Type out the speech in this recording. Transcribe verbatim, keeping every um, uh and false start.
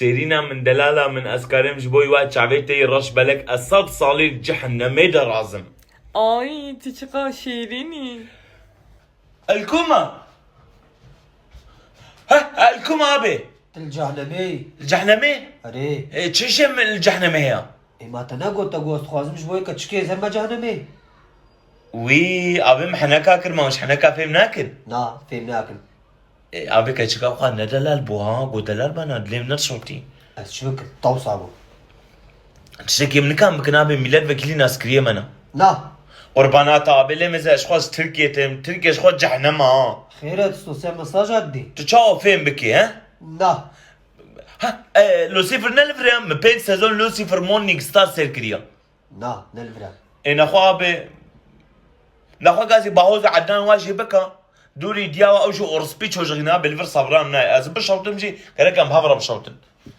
Têrîna min, delala min, ez karim ji bo we çavê te yê reş belek ez sed salî li cehennemê de razim. Ay, tu çiqa şêrîn î. Elkuma. Heh, elkuma abi. Til cehnemê. Cehnemê? Erê. E, çi şey min li cehnemê ya? Ê, ma te negot, te got, ez dixwazim ji bo yê keçikê ez herme cehnemê. Wî, abi min heneka kir, ma ji heneka fêm nakin. Na, fêm nakin. E, abi keçika xwe ne delal bû ha, got delal bana, dilê min ne dişoptî. Ez çi bikim? Tawsa bû. Tiştekî min nikan bikin abi, millet vekilî naskiriyê me ne. Na. Qurbana te abi, lê meze ez xwe ji Tirkiye têm, Tirkiye ji xwe cehnema ha. Xêret, sosyal mesaj didî. Tu çawa fêm bikî he? Na. Ha, e, Lucifer ne li vir e, min pênc sezon Lucifer Morning Star sêr kiriye. Na, ne li vir e. Ê nexwe abi. Nexwe gazî bahoza Ednan wa jî bika. Dûrî diyawa ew jî orspî çocixîna bi li vir sabram nayê. Ez bişewtim jî gerek em bi hev re bişewtin.